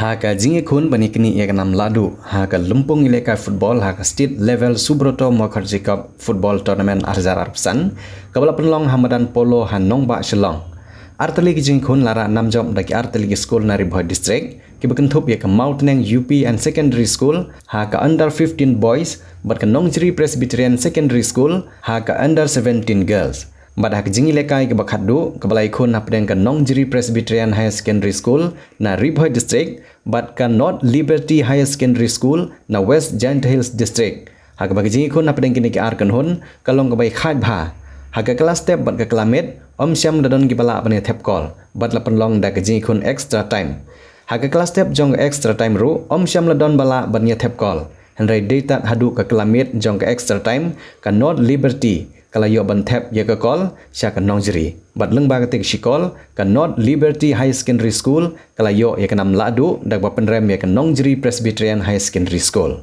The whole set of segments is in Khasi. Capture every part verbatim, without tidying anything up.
Ha ka jingïakhun ban ïaknieh ïa ka nam lahduh ha ka lympung ïalehkai football ha ka State Level Subroto Mukherjee Cup Football Tournament ar hajar arphew san, kaba la pynlong ha madan polo ha nongbah Shillong. Artylli ki jingïakhun la rah nam jop da ki artylli ki skul na Ri Bhoi District, kiba kynthup ïa ka Mawtneng U P and Secondary School ha ka Under fifteen Boys, bad ka Nongjri Presbyterian Secondary School ha ka Under seventeen Girls. Bad ha ka jingïalehkai kaba khatduh, kaba la ïakhun hapdeng ka Nongjri Presbyterian Higher Secondary School na Ri Bhoi District bad ka North Liberty Higher Secondary School na West Jaintia Hills District. Ha kaba ka jingïakhun hapdeng kine ki ar kynhun ka long kaba ïakhaid bha. Ha ka kylla step bad ka kylla miet, ym shym la don kiba lah ban ïa thep kol, bad la pynlong da ka jingïakhun extra time. Ha ka kylla step jong ka extra time ruh, ym shym la don ba lah ban ïa thep kol. Hynrei dei tad haduh ka kylla miet jong ka extra time, ka North Liberty ka la ïoh ban thep ïa ka kol sha ka Nongjri. Bad lyngba katei ka shikol, ka North Liberty Higher Secondary School ka la ïoh ïa ka nam lahduh da kaba pynrem ïa ka Nongjri Presbyterian Higher Secondary School.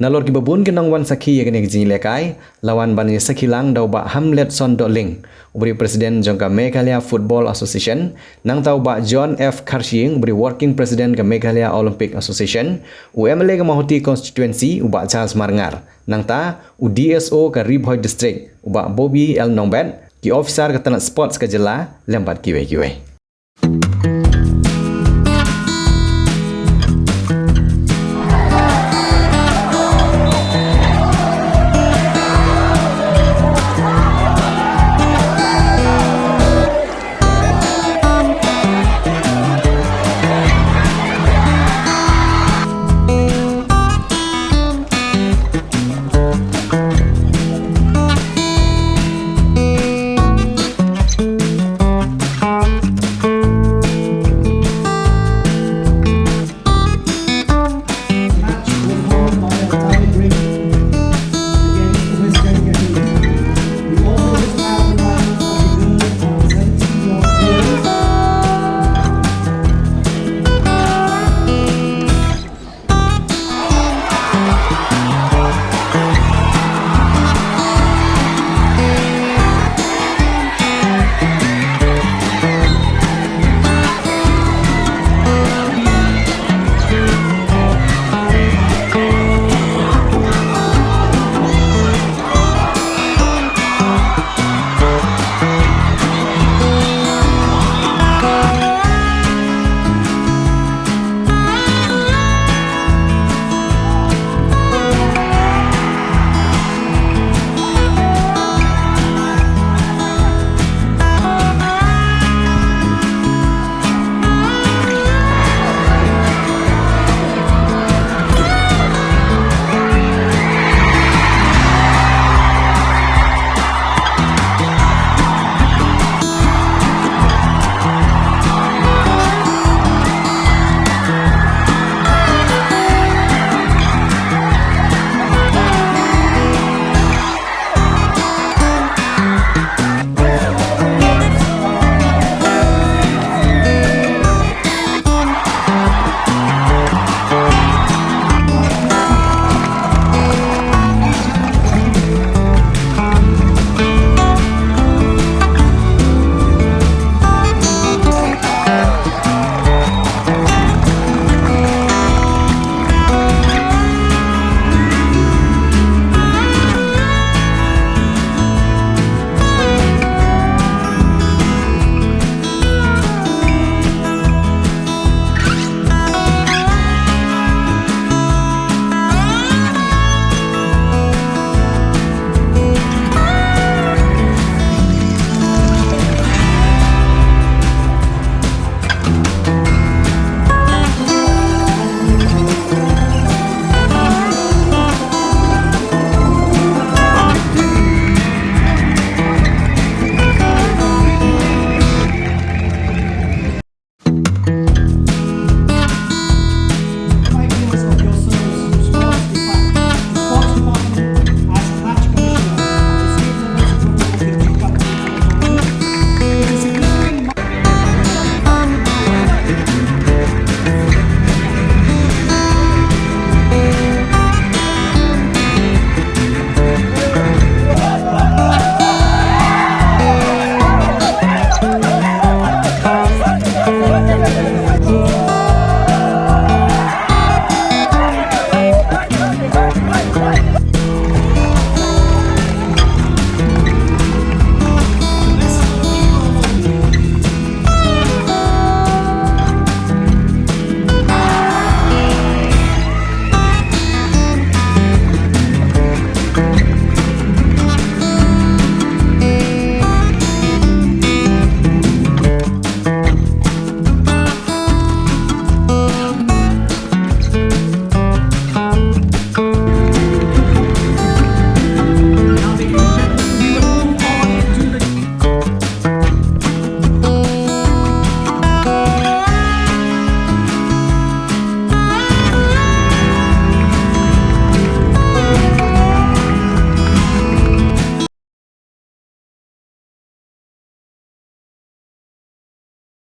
Nalor kiba bun ki nongwan sakhi ïa kane ka jingïalehkai, la wan ban ïa sakhi lang da u Bah Hamletson Dohling, uba dei u President jong ka Meghalaya Football Association, nangta u Bah John F Kharshiing, uba dei u Working President ka Meghalaya Olympic Association, u M L A ka Mawhati Constituency, u Bah Charles Marngar, nangta u D S O ka Ri Bhoi District, u Bah Bobby L Nongbet, ki officer ka tnat sports ka jylla, lem bad kiwei kiwei.